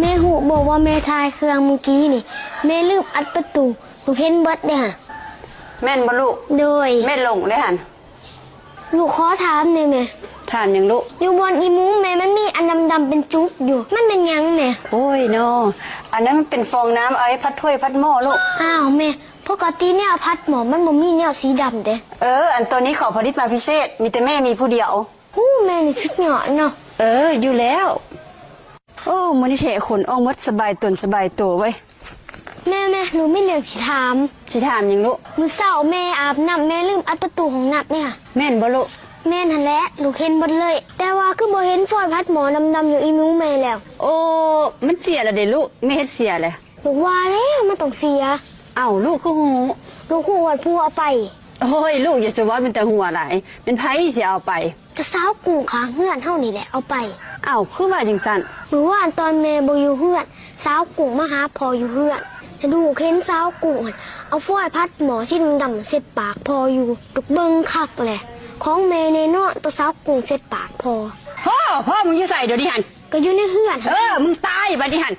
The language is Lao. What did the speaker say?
ແມ່ຮູ້ບໍ່ວ່າແມ່ຖ່າຍເຄື່ອງມື້ກີ້ນີ້ ແມ່ລືມອັດປະຕູ ລູກເຫັນເບິດເດ້ຫັ້ນ. ແມ່ນບໍ່ລູກ? ໂດຍ. ແມ່ຫຼົງເດ້ຫັ້ນ. ລູກຂໍຖາມແດ່ແມ່. ຖາມຫຍັງລູກ? ຢູ່ບ່ອນອີ່ໝູແມ່ມັນມີອັນດຳໆເປັນຈຸກຢູ່ ມັນແມ່ນຫຍັງແມ່? ໂອ້ຍນໍ ອັນນັ້ນມັນເປັນຟອງນ້ຳເອົາໄວ້ພັດຖ້ວຍພັດໝໍ້ລູກ. ອ້າວແມ່ ປົກກະຕິແນວພັດໝໍ້ມັນບໍ່ມີແນວສີດຳເດ້. ເອີ ອັນໂຕນີ້ເຂົາຜະລິດມາພິເສດ ມີແຕ່ແມ່ມີຜູ້ດຽວ. ໂອ້ ແມ່ນີ້ສຸດຍອດເນາະ. ເອີ ຢູ່ແລ້ວ. ໂອ້ ມື້ນີ້ແທ້ຄົນອອກໝົດ ສະບາຍຕົນສະບາຍໂຕເວີຍ. ແມ່ໆ ໜູມີເລື່ອງຊິຖາມ. ຊິຖາມຫຍັງລູກ? ມື້ເຊົ້າແມ່ອາບນ້ຳ ແມ່ລືມອັດປະຕູຫ້ອງນ້ຳເດ້. ແມ່ນບໍ່ລູກ? ແມ່ນຫັ້ນແຫຼະ ລູກເຫັນເບິດເລີຍ ແຕ່ວ່າຄືບໍ່ເຫັນຟອຍພັດໝໍ້ດຳໆຢູ່ອີ່ໝູແມ່ແລ້ວ. ໂອ້ ມັນເສຍແລ້ວເດ້ລູກ ແມ່ເຮັດເສຍແຫຼະ. ລູກວ່າແລ້ວມັນຕ້ອງເສຍ. ເອົ້າ ລູກຄືຮູ້? ລູກຮູ້ວ່າຜູ້ເອົາໄປ. ໂອ້ຍ ລູກຢ່າສະເວົ້າ ເປັນຕາຫົວຫຼາຍ ແມ່ນໃຜຊິເອົາໄປ? ກະສາວກຸ້ງຂ້າງເຮືອນເຮົານີ້ແຫຼະເອົາໄປ. ເອົ້າ ຄືວ່າຈັ່ງຊັ້ນ? ມື້ວານຕອນແມ່ບໍ່ຢູ່ເຮືອນ ສາວກຸ້ງມາຫາພໍ່ຢູ່ເຮືອນ ແລະ ລູກເຫັນສາວກຸ້ງຫັ້ນເອົາຟອຍພັດໝໍ້ສີດຳໆເຊັດປາກພໍ່ຢູ່. ລູກເບິ່ງຄັກແຫຼະ ຂອງແມ່ແນ່ນອນ ໂຕສາວກຸ້ງເຊັດປາກພໍ່. ໂຫ ພໍ່ມຶງຢູ່ໃສດຽວນີ້ຫັ້ນ? ກະຢູ່ໃນເຮືອນ. ເອີ ມຶງຕາຍບາດນີ້ຫັ້ນ.